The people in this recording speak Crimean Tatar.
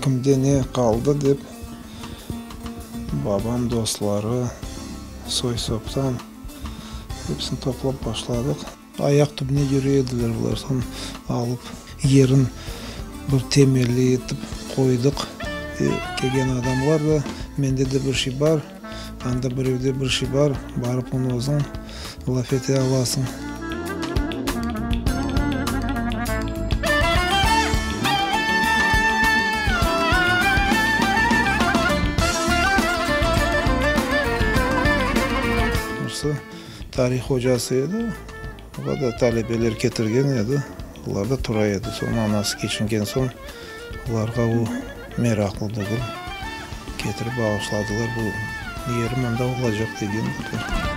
Kimde ne qaldı dep, babam dostları, soy-soptan episini toplap başladıq. Ayaq tübüne yüre ediler bular. Soñ alıp yerin bir temelli etip qoydıq. Kelgen adamlar da, mende de bir şey bar, anda birevde bir şey bar, barıp onı özüñ laf ete alasıñ. Tarih ocası edi, oğa da talebeler ketirgen edi, olar da tura edi. Soñ anası keçingen soñ, olarğa o meraqlı degil, ketirip bağışladılar, bu yeri mında olacaq degendirler.